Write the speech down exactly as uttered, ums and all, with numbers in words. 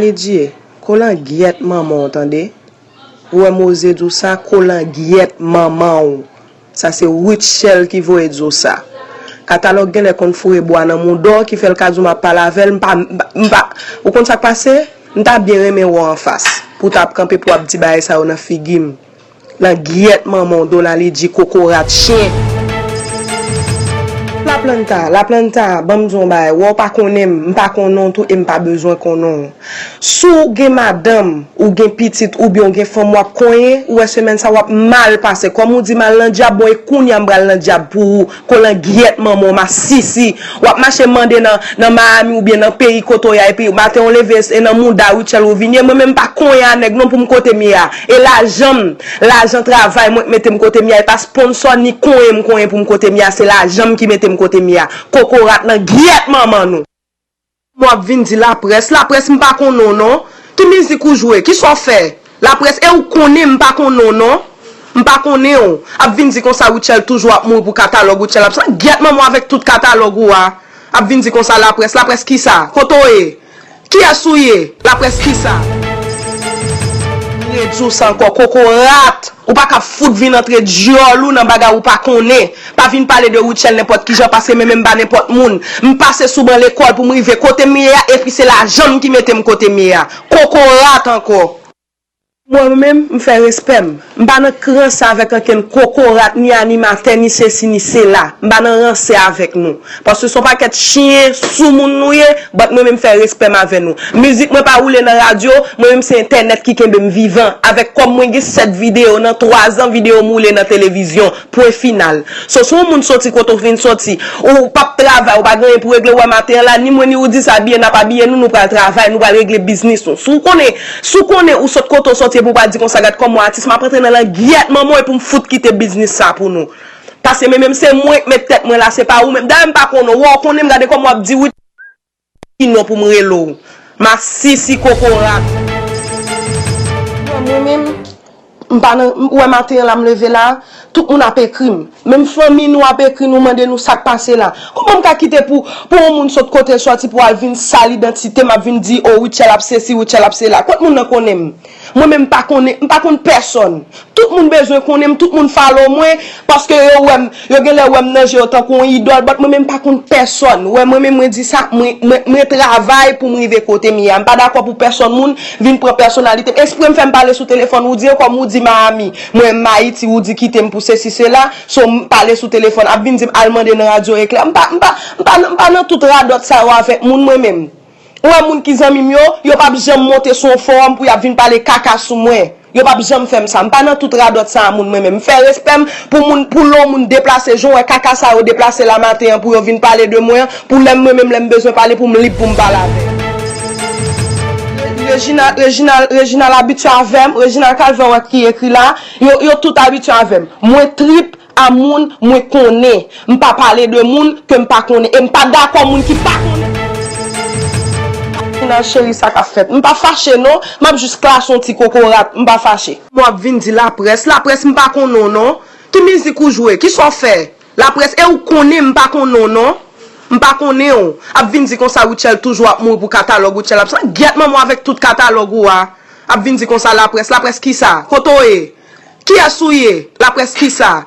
Lidjie, kolangyèt manman w tande. Ou wè m oze di w sa, kolangyèt manman w. Sa se Rutshelle ki voye di w sa. Katalòg genlè konn foure bwa nan mouda w ki fè l ka di w m ap pale avè l, m pa, m pa, m pa, ou konn sa k pase? M ta byen renmen wè w anfas pou w ta ap kanpe pou w ap di bagay sa yo nan figi m. Langyèt manman w, Dola Lidji, kokorat chen. Laplanta, Laplanta, ban m di w yon bagay, wè w pa konnen m, m pa konnen w tou e m pa bezwen konnen w. Si w gen madanm, ou gen pitit oubyen w gen fanm w ap konyen, ou wè semèn sa w ap mal pase. Kòm ou di m al nan dyab, bon e kounye a m pral nan dyab pou ou. Kolangyèt manman w, masisi. W ap mache mande nan, nan Miami oubyen nan peyi kote w ye a, epi maten w leve, e nan mouda Rutshelle ou vin ye. Mwen menm m pa konyen a nèg non pou m kote m ye a. E lajan m, lajan travay mwen k mete m kote m ye a. E pa sponsò ni konyen m konyen pou m kote m ye a. Se lajan m ki mete m kote m ye a. Kokorat langyèt manman nou. M w ap vin di laprès, laprès m pa konnen w non. Ki mizik ou jwe? Kisa w fè? Laprès, e ou konnen m pa konnen w non. M pa konnen w. Ap vin di konsa Rutshelle toujou ap mouri pou katalòg Rutshelle ap sa. Gyèt manman w avèk tout katalòg ou a. Ap vin di konsa laprès, laprès kisa? Kote w ye? Kiyès ou ye? Laprès kisa? M redi w sa ankò, kokorat! Ou pa ka fout vin antre dyòl ou nan bagay ou pa konnen. Pa vin pale de Rutshelle nenpòt kijan, paske mwen menm m pa nenpòt moun. M pase sou ban lekòl pou m rive kote m ye a, epi se lajan m ki mete m kote m ye a. Kokorat ankò. Mwen menm, m fè respè m. M pa nan kran sa avèk ankenn kokorat, ni animatè, ni sesi, ni sela. M pa nan ranse avèk nou. Paske se yon pakèt chen, soumoun nou ye, but mwen menm fè respè m avè nou. Mizik mwen pa woule nan radyo, mwen menm se entènèt ki kenbe m vivan. Avèk kòb mwen gen sèt videyo nan twa zan videyo m woule nan televizyon. Pwen final. So, si yon moun soti kote w vin soti, ou p ap travay, ou pa gen anyen pou regle, ou wè maten an la, ni mwen ni ou di se abiye n ap abiye nou, nou pral travay, nou pral regle biznis nou. Si w konnen, si w konnen ou sot kote w soti epi w pral di konsa, gad kòman w atis, m ap rantre nan langyèt manman w epi m fout kite biznis sa pou nou. Paske mwen menm se mwen k met tèt mwen la, se pa ou menm. Dayè m pa konnen w, wè w konnen m, gade kòman w ap di wi. Ki non pou m rele w? Masisi kokorat. Mwen menm, m pa nan, m, ou wè maten an la m leve la, tout moun ap ekri m. Menm fanmi nou ap ekri nou, mande nou sa k pase la. Kòman m ka kite pou, pou yon moun sot kote l soti pou al vin sal idantite m, ap vin di, o, Rutshelle ap sesi, Rutshelle ap sela. Kot moun nan konnen m? Mwen menm m pa konnen, m pa konn pèsòn. Tout moun bezwen konnen m, tout moun follow mwen, paske yo wè m, yo genlè wè m nan je yo tankou yon idòl, but mwen menm m pa konn pèsòn. Wè mwen menm mwen di sa, mwen, mwen, mwen travay pou m rive kote m ye a. M pa dakò pou pèsòn moun vin pran pèsonalite m. Espre m fè m pale sou telefòn, ou di ankò m, ou di Miami. Mwen m Ayiti, ou di kite m pou sesi sela, so m pale sou telefòn, ap vin di m al mande nan radyo eklè. M pa, m pa, m pa, m pa nan tout radòt sa yo avèk moun mwen menm. Ou wè moun ki zanmi m yo, yo p ap janm monte sou yon fowòm pou y ap vin pale kaka sou mwen. Yo p ap janm fè m sa. M pa nan tout radòt sa a moun mwen menm. M fè respè m pou moun, pou lè yon moun deplase, jan w wè kaka sa yo deplase la maten an pou yo vin pale de mwen an, pou lè m mwen menm lè m bezwen pale pou m lib pou m pale avè yo. Reginald, Reginald, Reginald abitye avè m, Reginald Calvin wè ki ekri la, yo, yo tout abitye avè m. Mwen trip a moun mwen konnen. M pa pale de moun ke m pa konnen. E m pa dakò moun ki pa konnen. Nan cheri sa k ap fèt. M pa fache non. M ap jis klase yon ti kokorat. M pa fache. Mwen ap vin di laprès. Laprès m pa konnen w non. Ki mizik ou jwe? Kisa w fè? Laprès, e ou konnen m pa konnen w non. M pa konnen w. Ap vin di konsa Rutshelle toujou ap mouri pou katalòg Rutshelle ap sa. Gyèt manman w avèk tout katalòg ou a. Ap vin di konsa laprès. Laprès kisa? Kote w ye? Kiyès ou ye? Laprès kisa?